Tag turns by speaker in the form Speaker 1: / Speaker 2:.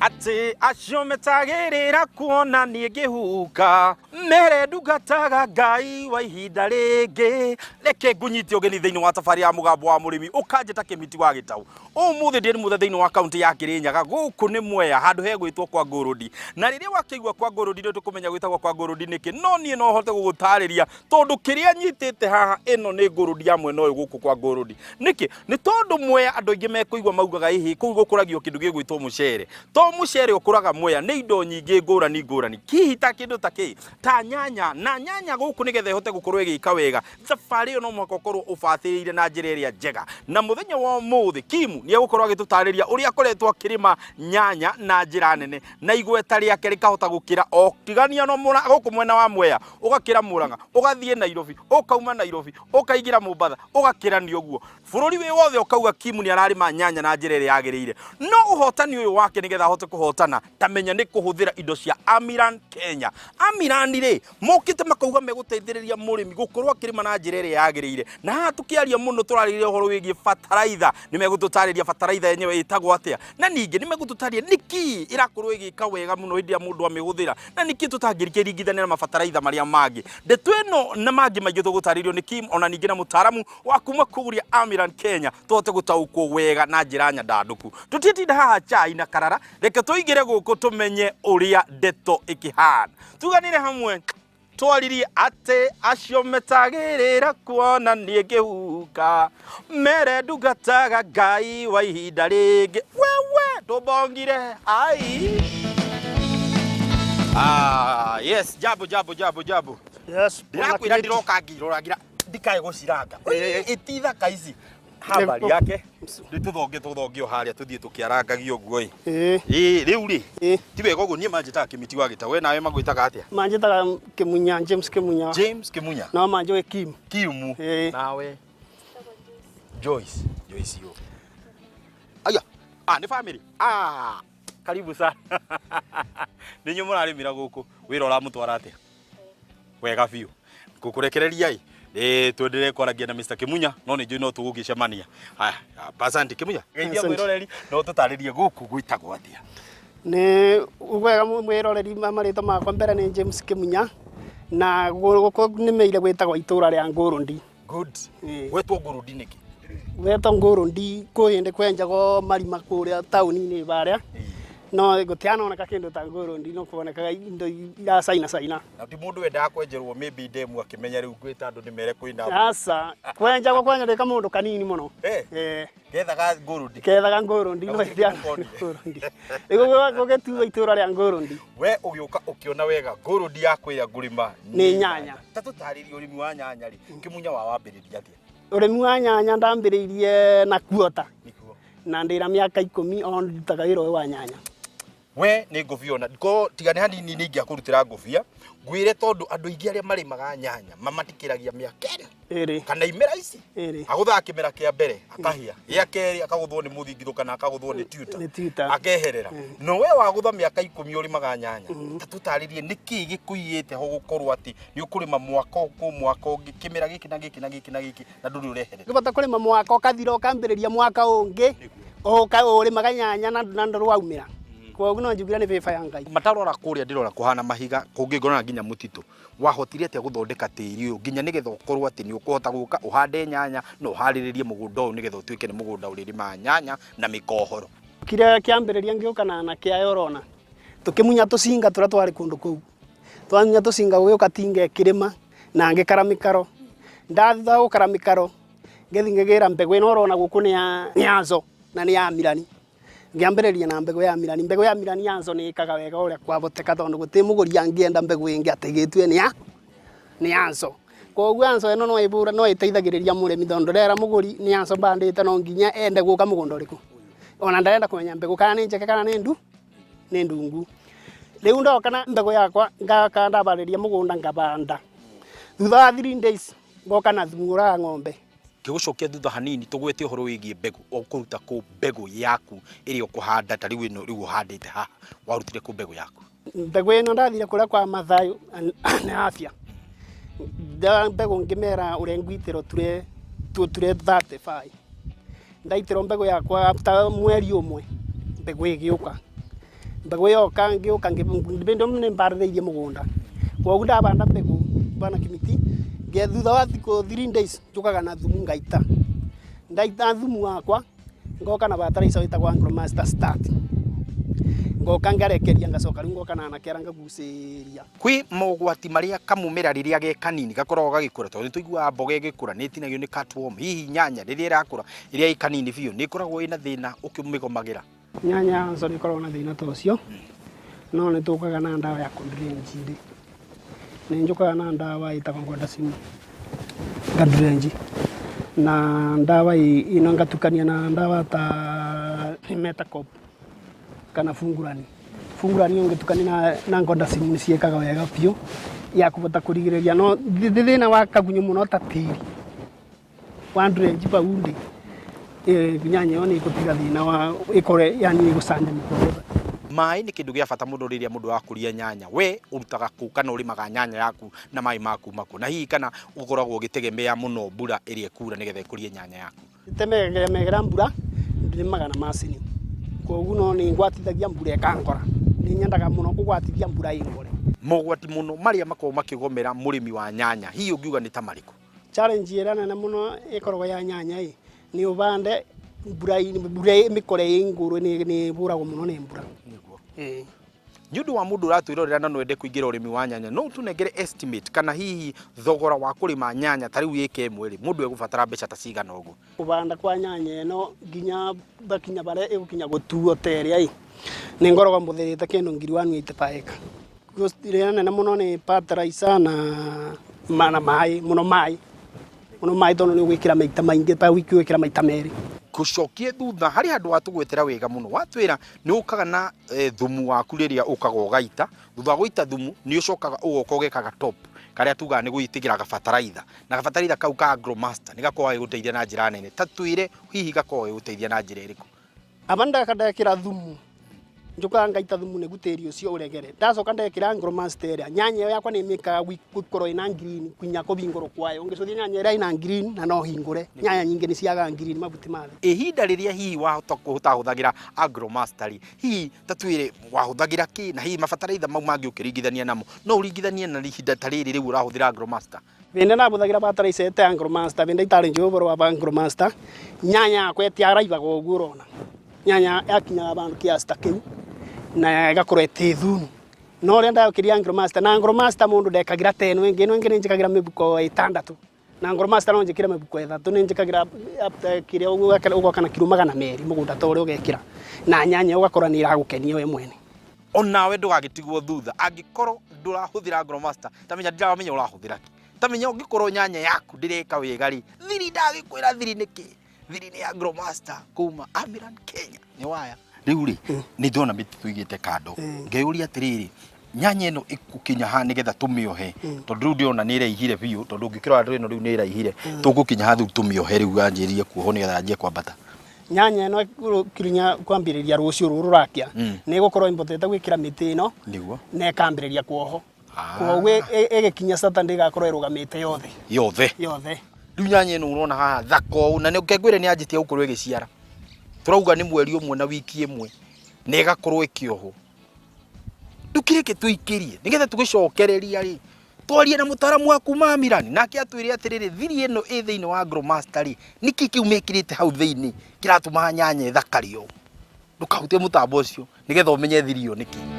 Speaker 1: Atĩ acio metagĩrĩra kuona niĩ ngĩhuka mere ndungataga Ngai wa ihinda rĩngĩ. Reke ngũnyite ũgeni thĩinĩ wa tabarĩ ya Mũgambo wa Mũrĩmi, ũkanjĩta Kĩmiti wa Gĩtaũ. Ũmũthĩ ndĩ mũthe thĩinĩ wa kaunti ya Kĩrĩnyaga, gũkũ nĩ Mwea, handũ hegwĩtwo kwa Ngũrũndi. Na rĩrĩa wakĩigua kwa Ngũrũndi nĩ tũkũmenya gwĩtagwo kwa Ngũrũndi nĩkĩ, no niĩ no hote gũgũtarĩria tondũ kĩrĩa nyitĩte haha ĩno nĩ Ngũrũndi ya mwena ũyũ gũkũ kwa Ngũrũndi. Nĩkĩ? Nĩ tondũ Mwea andũ aingĩ mekũigua maugaga ĩhĩ kũu gũkũragio kĩndũ gĩgwĩtwo mũcere. To mũcere ũkũraga Mwea, nĩ indo nyingĩ ngũrani ngũrani. Hihi ta kĩndũ ta kĩ? Ta nyanya. Na nyanya gũkũ nĩgetha ĩhote gũkorwo ĩgĩka wega, thabarĩ ĩyo no mũhaka ũkorwo ũbacĩrĩire na njĩra ĩrĩa njega. Na mũthenya wa ũmũthĩ Kimu nĩ egũkorwo agĩtũtarĩria ũrĩa akoretwo akĩrĩma nyanya na njĩra nene, na igweta rĩake rĩkahota gũkĩra o tigania no gũkũ mwena wa Mwea, ũgakĩra Mũrang'a, ũgathiĩ Nairobi, ũkauma Nairobi, ũkaingĩra Mombatha, ũgakĩrania ũguo bũrũri wĩ wothe, ũkauga Kimu nĩ ararĩma nyanya na njĩra ĩrĩa yagĩrĩire. No ũhotani ũyũ wake, nĩgetha ahote kũhotana, tamenya nĩ kũhũthĩra indo cia Amiran Kenya. Amiran rĩ, mokĩte makauga megũteithĩrĩria mũrĩmi gũkorwo akĩrĩma na njĩra ĩrĩa yagĩrĩire. Na haha tũkĩaria mũno tũrarĩrĩria ũhoro wĩgiĩ bataraitha. Nĩ megũtũtarĩria bataraitha yenyewe ĩtagwo atĩa, na ningĩ nĩ megũtũtarĩria nĩkĩ ĩrakorwo ĩgĩka wega mũno hĩndĩ ĩrĩa mũndũ amĩhũthĩra, na nĩkĩ tũtangĩkĩringithania na mabataraitha marĩa mangĩ. Ndeto ĩno na mangĩ maingĩ tũgũtarĩrio nĩ Kim, ona ningĩ na mũtaaramu wa kuma kũrĩa Amiran Kenya, tũhote gũtaũkwo wega na njĩra nyandandũku. Tũtiĩtinda haha chai na karara, reke tũingĩre gũkũ tũmenye ũrĩa ndeto ĩkĩhana. Tuganire hamwe twaririe atĩ acio metagĩrĩra kuona niĩ ngĩhuka mere ndungataga Ngai wa ihinda rĩngĩ. Wewe tũbongire ai. Ah, yes, jambo jambo jambo jambo.
Speaker 2: Yes.
Speaker 1: Ndĩrakwĩra ndĩroka ngĩroragira ndikae gũciranga. Ĩtithaka ici habari yake nĩ tũthonge tũthonge o harĩa tũthiĩ tũkĩarangagia ũguo ĩ. Ĩ rĩu rĩ, ti wega ũguo. Niĩ manjĩtaga Kĩmiti wa Gĩtaũ, we nawe magwĩtaga atĩa?
Speaker 2: Manjĩtaga Kĩmunya, James Kĩmunya.
Speaker 1: James Kĩmunya.
Speaker 2: No manjũĩ Kim.
Speaker 1: Kimu.
Speaker 2: Ĩĩ.
Speaker 1: Nawe Joyce? Joyce yo. Aya, ah, nĩ family. Ah, karibu sana. Nĩ inyuĩ mũrarĩmĩra gũkũ? Wĩra ũramũtwara atĩa? Wega biũ. Ngũkũrekereria ĩ twendelee kwaragia na Mr. Kimunya, no nĩ njũĩ no tũgũgĩcemania. Haya, asante Kimunya. Geithia
Speaker 2: Asante.
Speaker 1: mwĩroreri no tũtarĩrie gũkũ gwĩtagwo atĩa.
Speaker 2: Nĩ wega mwĩroreri, marĩtwa makwa mbere nĩ James Kĩmunya, na gũkũ nĩmĩire gwĩtagwo itũra rĩa Ngũrũndi.
Speaker 1: Good.
Speaker 2: Ĩĩ.
Speaker 1: Gwetwo Ngũrũndi nĩkĩ?
Speaker 2: Gwetwo Ngũrũndi kwĩ hĩndĩ kwenjagwo marima kũrĩa taũni-inĩ barĩa, no gũtianoneka kĩndũ ta Ngũrũndi, no kuonekaga indo iracaina caina.
Speaker 1: Na ti mũndũ wendaga kwenjerwo maybe ndemu akĩmenya rĩu ngwĩta andũ ndĩmere kwĩna.
Speaker 2: Aca, kwenjagwo kwenjagwo kamũndũ kanini mũno.
Speaker 1: Kethaga Ngũrũndi.
Speaker 2: Kethaga Ngũrũndi, no
Speaker 1: Na gũtirĩ
Speaker 2: ĩrĩa
Speaker 1: kĩndũ
Speaker 2: Ngũrũndi. Rĩu gũgĩtuo itũra rĩa Ngũrũndi.
Speaker 1: We ũgĩũka ũkĩona wega Ngũrũndi yakwĩra ngũrĩma
Speaker 2: nĩ nyanya.
Speaker 1: Ta tũtarĩrie ũrĩmi wa nyanya rĩ, Kĩmunya wa wambĩrĩria atĩa?
Speaker 2: Ũrĩmi wa nyanya ndambĩrĩirie na kuota.
Speaker 1: Nĩguo.
Speaker 2: Na ndĩra mĩaka 10 o ndutaga wĩra ũyũ wa nyanya.
Speaker 1: We nĩ ngũbia ona ko tiga nĩ hanini nĩ ingĩakũrutĩra ngũbia ngwĩre, tondũ andũ aingĩ arĩa marĩmaga nyanya mamatikĩragia mĩaka 2
Speaker 2: 2
Speaker 1: kana imera ici.
Speaker 2: 2.
Speaker 1: Agũthaga kĩmera kĩa mbere akahĩa, gĩa kerĩ akagũthwo nĩ mũthingithũ kana akagũthwo nĩ tuta.
Speaker 2: Nĩ tuta.
Speaker 1: Akeherera. No we wagũtha mĩaka 10 ũrĩmaga nyanya, ta tũtarĩrie nĩkĩ gĩkũigĩte ho gũkorwo atĩ nĩ ũkũrĩma mwaka ũkũ, mwaka ũngĩ, kĩmera gĩkĩ na gĩkĩ na gĩkĩ na gĩkĩ, na ndũrĩ ũreherera.
Speaker 2: Ngĩbata kũrĩma mwaka ũkathira ũkambĩrĩria mwaka ũngĩ ũka ũrĩmaga nyanya na ndũraumĩra. Kwoguo no njugire nĩ bĩba ya Ngai.
Speaker 1: Matarora kũrĩa ndĩrora kũhana mahiga, kũngĩ ngorora nginya mũtitũ. Wahotire atĩa gũthondeka tĩri ũyũ nginya nĩgetha ũkorwo atĩ nĩ ũkũhota gũka ũhande nyanya na ũharĩrĩrie mũgũnda ũyũ nĩgetha ũtuĩke nĩ mũgũnda ũrĩrĩmaga nyanya na mĩkohoro?
Speaker 2: Kĩrĩa kĩambĩrĩria ngĩũka na anake aya ũrona tũkĩmunya tũcinga tũrĩa twarĩ kũndũ kũu. Twamunya tũcinga gũgĩũka tinga ĩkĩrĩma na ngĩkara mĩkaro. Ndathutha wa gũkara mĩkaro ngĩthiĩ ngĩgĩra mbegũ ĩno ũrona gũkũ nĩ ya Nzo na nĩ ya Mirani. Ngĩambĩrĩria na mbegũ ya Mirani. Mbegũ ya Mirani ya Nzo nĩ ĩkaga wega ũrĩa kwahoteka, tondũ gũtirĩ mũgũri angĩenda mbegũ ĩngĩ atĩ ĩgĩtue nĩ ya Nzo. Koguo ya Nzo ĩno no ĩbũra no ĩteithagĩrĩria mũrĩmi, tondũ ndĩrera mũgũri nĩ ya Nzo mbandĩte, no nginya ende gũka mũgũnda ũrĩkũ. Ona ndarenda kũmenya mbegũ kana nĩ njeke kana nĩ ndungu. Rĩu ndoka na mbegũ yakwa, ngaka ndabarĩria mũgũnda ngabanda. Thutha wa 3 days ngoka na thumu ũrĩa wa ng'ombe.
Speaker 1: Ngĩgũcokia thutha hanini tũgwete ũhoro wĩgiĩ mbegũ, ũkũruta kũ mbegũ yaku ĩrĩa ũkũhanda? Ta rĩu ĩno rĩu ũhandĩte haha, warutire kũ mbegũ yaku?
Speaker 2: Mbegũ ĩno ndathire kũrĩa kwa Mathayo na Afya. Mbegũ ngĩmera ũrĩa ngwitĩrwo ture 35. Ndaitĩrwo mbegũ yakwa after mweri ũmwe mbegũ ĩgĩũka. Mbegũ yoka ngĩũka ngĩ nĩ mbarĩrĩirie mũgũnda. Kwoguo ndabanda mbegũ bana Kimiti, thutha wa thikũ 3 days njũkaga na thumu ngaita. Ndaita thumu wakwa, ngoka na fertilizer wĩtagwo Agromaster Start. Ngoka ngarekeria, ngacoka rĩu ngoka na anake arĩa ngagucĩria.
Speaker 1: Kwĩ mogwati marĩa kamũmera rĩrĩa ge kanini gakoragwo gagĩkũra, tondũ nĩ tũiguaga mboga ĩgĩkũra nĩ ĩtinagio nĩ cutworm. Hihi nyanya rĩrĩa ĩrakũra ĩrĩa ĩ kanini biũ nĩ ĩkoragwo ĩna thĩna ũkĩmĩgomagĩra?
Speaker 2: Nyanya nco nĩ ĩkoragwo na thĩna ta ũcio, no nĩ tũkaga na ndawa ya kũndrench rĩ. Nĩ njũkaga na ndawa ĩtagwo Ngodacimu ngandrench, na ndawa ĩno ngatukania na ndawa ta Metacop kana Fungurani. Fungurani ũngĩtukania na Ngodacimu nĩ ciĩkaga wega biũ ya kũhota kũrigĩrĩria no thĩna wa kagunyũ mũno ta tĩri wa drench bau ndĩ nyanya ĩyo nĩ ĩgũtiga thĩna wa ĩkore yani ĩgũcanjamũka ũguo.
Speaker 1: Maĩ nĩ kĩndũ gĩa bata mũno rĩrĩa mũndũ arakũria nyanya. We ũrutaga kũ kana ũrĩmaga nyanya yaku na maĩ maku makũ, na hihi kana ũkoragwo ũgĩtegemea mũno mbura ĩrĩa ĩkura nĩgetha ĩkũrie nyanya yaku?
Speaker 2: Tegemegera mbura, ndĩmaga na macini, koguo no nĩ ngwatithagia mbura ĩkangora. Nĩ nyendaga mũno kũgwatithia mbura ĩngore.
Speaker 1: Mogwati mũno marĩa makoragwo makĩgomera mũrĩmi wa nyanya hihi ũngiuga nĩ ta marĩkũ?
Speaker 2: Challenge ĩrĩa nene mũno ĩkoragwo ya nyanya ĩ nĩ ũbande mbura mbura mĩkore ĩ ngũrũ, nĩ ĩbũragwo mũno nĩ mbura.
Speaker 1: Nĩguo.
Speaker 2: Ĩĩ.
Speaker 1: Nĩ ũndũ wa mũndũ ũratwĩrorera na no ende kũingĩra ũrĩmi wa nyanya, no ũtũnengere estimate kana hihi thogora wa kũrĩma nyanya ta rĩu ĩka ĩmwe rĩ, mũndũ egũbatara mbeca ta cigana ũguo?
Speaker 2: Kũbanda kwa nyanya ĩno nginya bakinya barĩa ĩgũkinya gũtuo ta ĩrĩa ĩ, nĩ ngoragwo mbũthĩrĩte kĩndũ 1,180 per acre. Cost ĩrĩa nene mũno nĩ fertilizer na maĩ mũno, maĩ mũno, maĩ tondũ nĩ ũgwĩkĩra maita maingĩ, ta wiki ũgwĩkĩra maita merĩ.
Speaker 1: Gũcokie thutha harĩ handũ watũgwetera wega mũno, watwĩra nĩ ũkaga na thumu waku rĩrĩa ũkaga ũgaita. Thutha wa gũita thumu nĩ ũcokaga ũgoka ũgekaga top karĩa tugaga nĩ gũitĩkĩra gabataraitha, na gabataraitha kau ka Agromaster nĩ gakoragwo gagĩgũteithia na njĩra nene. Ta twĩre hihi gakoragwo gagĩgũteithia na njĩra ĩrĩkũ?
Speaker 2: Aba ndekĩra thumu, njũkaga ngaita thumu nĩguo tĩri ũcio ũregere. Ndacoka ndekĩra Agromaster ĩrĩa, nyanya ĩyo yakwa nĩ ĩmĩkaga gũkorwo ĩna green nginya kũbingũrwo kwayo. Ũngĩcũthia nyanya ĩrĩa ĩna green na no hingũre, nyanya nyingĩ nĩ ciagaga green mabuti ma thĩ.
Speaker 1: Ihinda rĩrĩa hihi wahota ũtahũthagĩra Agromaster rĩ, hihi ta twĩre wahũthagĩra kĩ, na hihi mabataraitha mau mangĩ ũkĩringithania namo no ũringithanie na ihinda ta rĩrĩ rĩu ũrahũthĩra Agromaster?
Speaker 2: Bĩndĩ ndabũthagĩra fertilizer ĩte Agromaster, bĩndĩ itarĩ njũĩ ũboro wa Agromaster, nyanya yakwa ĩtiaraibaga ũguo ũrona. Nyanya yakinyaga bandũ kiasi ta kĩu na ĩgakorwo ĩtĩ thunu. No ũrĩa ndayũkĩria Agromaster, na Agromaster mũndũ ndekagĩra ta ĩno ĩngĩ, ĩno ĩngĩ nĩ njĩkagĩra mĩbuko 6 na Agromaster no njĩkĩre mĩbuko 3, nĩ njĩkagĩra kĩrĩa ũgoka na kiro 200 mũgũnda ta ũrĩa ũgekĩra, na nyanya ũgakora nĩ ĩragũkenia we mwene.
Speaker 1: Onawe ndũgagĩtigwo thutha angĩkorwo ndũrahũthĩra Agromaster, ta menya ndiramenya ũrahũthĩra kĩ. Ta menya ũngĩkorwo nyanya yaku ndĩreka wega rĩ, thiri ndagĩkwĩra thiri nĩkĩ? Thiri nĩ Agromaster kuma Amiran Kenya nĩ waya. Rĩu rĩ, nĩ ndona mĩtĩ tũigĩte kando, ngeyũria atĩrĩrĩ, nyanya ĩno ĩgũkinya ha nĩgetha tũmĩohe? Tondũ rĩu ndĩrona nĩ ĩraihire biũ, tondũ ũngĩkĩrora ĩno rĩu nĩ ĩraihire. Tũgũkinya ha rĩu tũmĩohe rĩu yanjĩrĩrie kuohwo nĩgetha yanjie kwambata?
Speaker 2: Nyanya ĩno ĩgũkinya kwambĩrĩria rũciũ rũrũ rũrakia, nĩ ĩgũkorwo ĩmbotete gwĩkĩra mĩtĩ ĩno na ĩkambĩrĩria kuoho. Kwoguo ĩgĩkinya Saturday ĩgakorwo ĩrũgamĩte yothe.
Speaker 1: Yothe.
Speaker 2: Yothe.
Speaker 1: Rĩu nyanya ĩno ũrona haha thaka ũũ, na nĩ ngwĩre nĩ yanjĩtie gũkorwo ĩgĩciara. Tũrauga nĩ mweri ũmwe na wiki ĩmwe na ĩgakorwo ĩkĩohwo. Ndũkĩreke tũikĩrie nĩgetha tũgĩcokereria rĩ, twarie na mũtaaramu wa kuma Amiran nake atwĩre atĩrĩrĩ, thiri ĩno ĩ thĩinĩ wa Agromaster rĩ, nĩkĩ kĩu mekĩrĩte hau thĩinĩ kĩratũma nyanya ĩthakare ũũ? Ndũkahutie mũtambo ũcio nĩgetha ũmenye thiri ĩyo nĩkĩ.